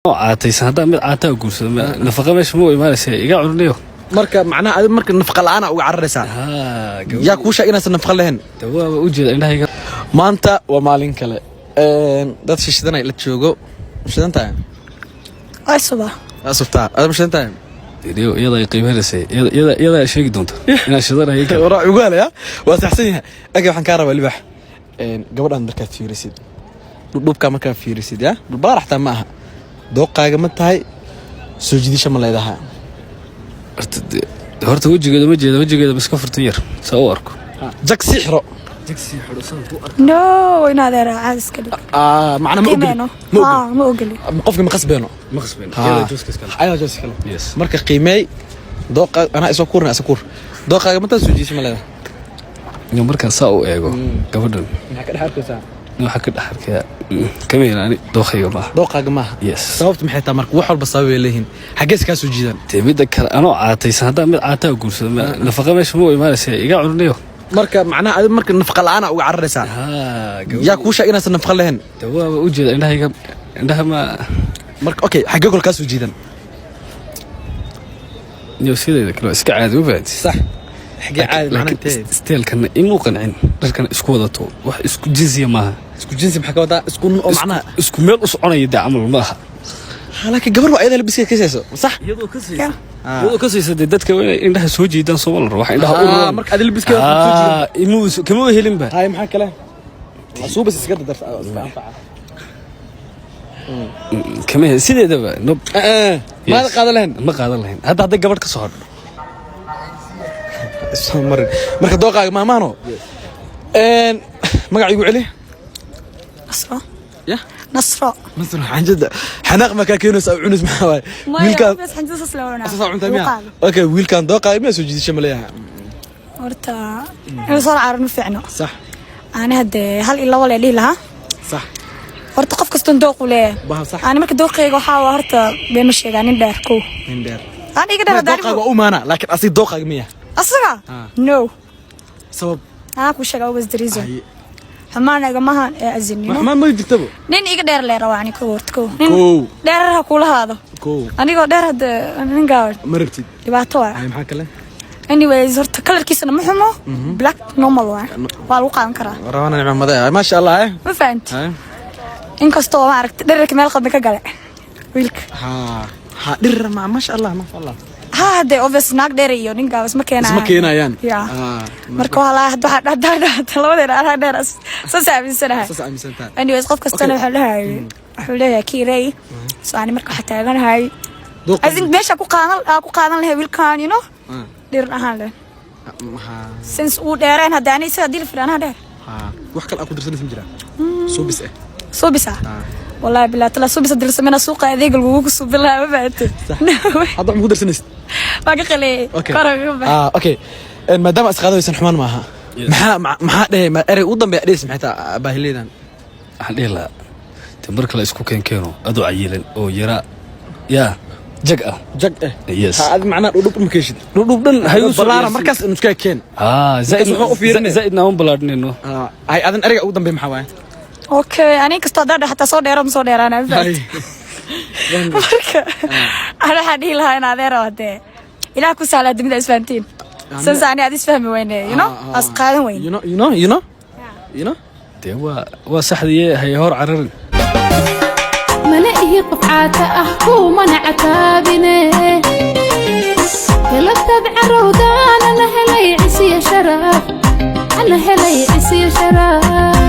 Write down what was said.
Oo caataysan haddaan mid caataa guursado, nafaqa meesha ma u imaanaysa, iga cuninayo. Marka macnaha adi marka nafaqa la'aana uga cararaysaa? Haa. Yaa kuu sheeg inaysan nafaqa lahayn? De waaba u jeeda indhahayga. Maanta waa maalin kale. Dad shishidanay la joogo. Ma shidan tahay? Ay suba. Waa subtaa. Ada ma shidan tahay? Iyo iyada ay qiimeynaysa, iyada sheegi doonta inaan shidanayo kale. Waraa ugu helaya, waa saxsan yahay. Age, waxaan kaa rabaa, libax, gabadhan markaad fiirisid, dhudhubkaa markaad fiirisid, ya dhulbalaar xataa ma aha, dooqaaga ma tahay? Soo jiidasho ma leedahay? Horta wejigeeda ma jeeda, wejigeeda ba iska furtan yar saa u arko. Jag sii xiro. No, in adeer caadi iska dhig. Ah, macna ma ogoli. Qiimeeno. Ma ogoli. Haa, ma ogoli. Qofka ma qasbeeno. Ma qasbeen. Ha. Iyada jooska iskale. Ayadaa jooska kale. Yes. Marka qiimeey dooqa, anaa isoo kuurna, isa kuur, dooqaaga ma tahay? Soo jiidasho ma leedahay? Iyo markaan saa u eego gabadhan, maxaa ka dhex arkaysaa? Waxaa ka dhex arkayaa kama helin ani, dookhayga maaha. Dooqaaga maaha? Yes. Sababta maxay tahay? Marka wax walba sabab ay leeyihiin. Xaggees kaa soo jiidan? Dee midda kale, anoo caataysan haddaan mid caataa guursado, nafaqa meesha ma u imaanaysa, iga cuninayo. Marka macnaha adi marka nafaqa la'aana uga cararaysaa? Haa. Yaa kuu sheeg inaysan nafaqa lahayn? De waaba u jeeda indhahayga, indhaha ma. Marka okay, xaggee kol kaa soo jiidan? Iyo sideeda kale waa iska caadi, ma fahanti? Sax, xaggee caadi macnaha? Laakiin intee? Style-kana imuu qancin, dharkana isku wadato wax isku jinsiya maaha. Isku jinsi maxaa ka wadaa? Isku oo macnaha isku meel u soconaya dee camal maaha. Ha, laakiin gabar waa ayada labiska kasayso, sax? Iyadoo ka Ya. iyadoo ka siisa dee, dadka waa inay indhaha soo jiidaan, sooma la rabo wax indhaha u Ah, roon. marka adi labiskeeda waxaa soo jiidan. Ah, imuu kama helinba. Hay, maxaa kale? Suubas iska dadarta, iska anfaca. Kama helin sideedaba, no. Maada qaadan lahayn? Ma qaadan lahayn hadda hadday gabadh ka soo hadho. Soo marin. Marka dooqaaga maamaano, magaca igu celi. Nasro. Ya? Nasro. Masal xanjada xanaaq ma kaa keenaysa cunis? Maxaa waaye wiilkaan? Bas xanjada saas la cunaa. Asaas cuntaa miya? Okay, wiilkaan dooqaaga miyaa? Soo jiidasho ma leeyahay? Horta in soo caaran ma fiicno. Sax. Ani hadee hal iyo labo lee dhihi lahaa. Sax. Horta qof kastan dooq u leeyahay. Baha, sax. Ani marka dooqeyga waxaa waa horta been ma sheegaa, nin dheer kow. Nin dheer. Ani iga dheer hadda. Dooqaaga waa u maana, laakiin asig dooqaaga miya? Asaga? Ah. No. Sabab? Anaa kuu sheega, was the reason. Haye. Xumaan igamahan ee azin, you know? Maxmaan ma jirtaba. Nin iga dheer lee rabaa ani, kow, horta kow nin Kow. dheerar ha kula haado. Kow. Anigoo dheer hadda nin gaaban Ma rabtid. dhibaato waa. Haye, maxaa kale? Anyways, horta color-kiisana ma xumo, black normal waa, waa lagu qaadan karaa. Rabana nicmada, maasha Allah, eh. Ma fahanti? Haye. Inkastoo maaragta dherarka meel qaldan ka gale wiilka. Ha ha, dhir ma, maasha Allah, maasha Allah. Ha, hadee obvious naag dheer iyo nin gaabas ma keenayaan. Isma keenayaan. Ya. Ah, marka waa la hadda waxaa dhahdaa labadeena anaa dheer, saas aaminsanahay. Saas aaminsan tahay. Anyways, qof kastana wuxuu leeyahay kiirey, so ani marka waxaa taaganahay Dooqa. I think meesha ku qaadan lahay wiilkan Ah. dhir ahaan leh Ha. since uu dheereen hadda ani isaga dil fir anaa dheer. Ha, wax kale aad ku dirsanaysa ma jiraa, suubis eh? Suubisa, wallahi bilaa tala suubisa dilsamena suuqa adeega lagugu suubin lahaa, ma fahanteen? Hadda wax ma ku dirsanaysid? Waa ka qaleeyay. Okay. Kor uga bax. Ah, okay. Maadaama is qaadaysan, xumaan maaha. Maxaa maxaa dhehe erey ugu dambeeya dhehis maxay taa baahileedan? Waxaan dhihi lahaa de marka la isku keenkeeno adoo cayilan oo yara yaa jag ah. Jag eh. Yes. Ha, adi macnaha dhudhub ma keeshid. Dhudhub dhan hay u. Balaara markaas inu iska keen. Ah, zaid. Markaas wuxuu u fiirinaya. Zaidna aan balaadhnayno. Ah, hay, adan ereyga ugu dambeeya maxaa waaye? Okay, ani kastoo haddaa xataa soo dheero ma soo dheeraana, ma fahanteen? Marka ana waxaan dhihi lahaa in adeero hadee ilaah ku sahla dunida isfahantiin, since ani aad isfahmi weyne, as qaadan weyn. You know, you know, you know, you know. Dee waa saxdiye, hay hor cararin. Mana ihi qof caata ah, kuumana cataabine. Galabtaad carowdaana la helay cisiya sharaf, ana helay cisiya sharaf.